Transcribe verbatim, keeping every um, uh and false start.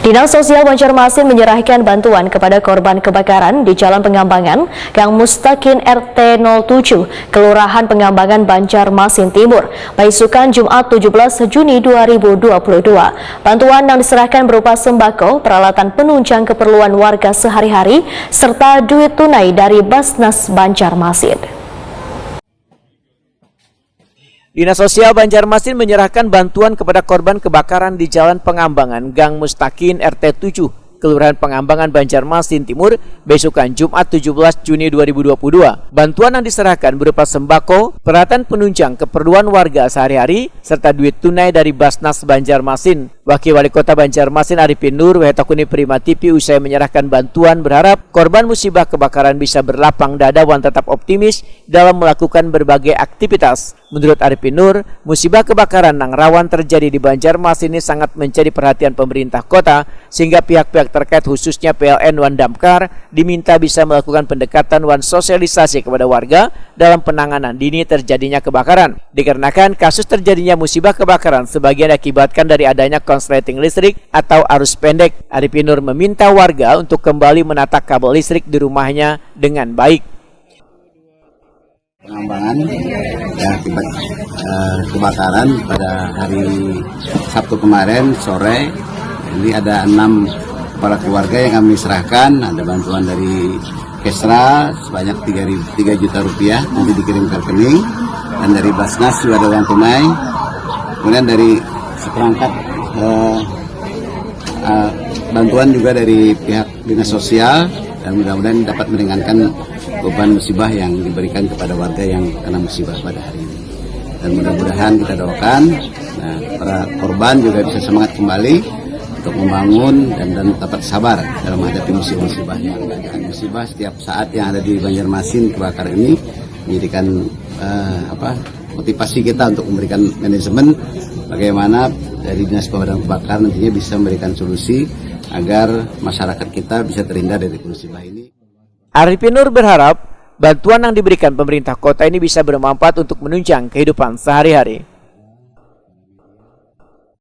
Dinas Sosial Banjarmasin menyerahkan bantuan kepada korban kebakaran di Jalan Pengambangan, Gang Mustakin, R T nol tujuh, Kelurahan Pengambangan, Banjarmasin Timur, baisukan Jumat tujuh belas Juni dua ribu dua puluh dua. Bantuan yang diserahkan berupa sembako, peralatan penunjang keperluan warga sehari-hari, serta duit tunai dari Basnas Banjarmasin. Dinas Sosial Banjarmasin menyerahkan bantuan kepada korban kebakaran di Jalan Pengambangan, Gang Mustakin, R T tujuh, Kelurahan Pengambangan, Banjarmasin Timur, besukan Jumat tujuh belas Juni dua ribu dua puluh dua. Bantuan yang diserahkan berupa sembako, peralatan penunjang keperluan warga sehari-hari, serta duit tunai dari Basnas Banjarmasin. Wakil Wali Kota Banjarmasin Arifin Nur, W H Takuni Prima T V, usai menyerahkan bantuan, berharap korban musibah kebakaran bisa berlapang dada wan tetap optimis dalam melakukan berbagai aktivitas. Menurut Arifin Nur, musibah kebakaran nang rawan terjadi di Banjarmasin ini sangat menjadi perhatian pemerintah kota, sehingga pihak-pihak terkait, khususnya P L N wan Damkar, diminta bisa melakukan pendekatan wan sosialisasi kepada warga dalam penanganan dini terjadinya kebakaran. Dikarenakan kasus terjadinya musibah kebakaran sebagian diakibatkan dari adanya korsleting listrik atau arus pendek, Arifin Nur meminta warga untuk kembali menata kabel listrik di rumahnya dengan baik. Pengambangan, ya, akibat eh, kebakaran pada hari Sabtu kemarin sore. Ini ada enam kepala keluarga yang kami serahkan, ada bantuan dari Kesra sebanyak tiga ribu, tiga juta rupiah nanti dikirim ke rekening, dan dari Basnas juga ada uang tunai, kemudian dari seperangkat eh, eh, bantuan juga dari pihak Dinas Sosial, dan mudah-mudahan dapat meringankan beban musibah yang diberikan kepada warga yang kena musibah pada hari ini. Dan mudah-mudahan kita doakan, nah, para korban juga bisa semangat kembali untuk membangun dan, dan dapat sabar dalam menghadapi musibah-musibah yang ada. Musibah setiap saat yang ada di Banjarmasin kebakaran ini menjadikan eh, apa motivasi kita untuk memberikan manajemen bagaimana dari Dinas Pemadam Kebakaran nantinya bisa memberikan solusi agar masyarakat kita bisa terhindar dari musibah ini. Arifin Nur berharap bantuan yang diberikan pemerintah kota ini bisa bermanfaat untuk menunjang kehidupan sehari-hari.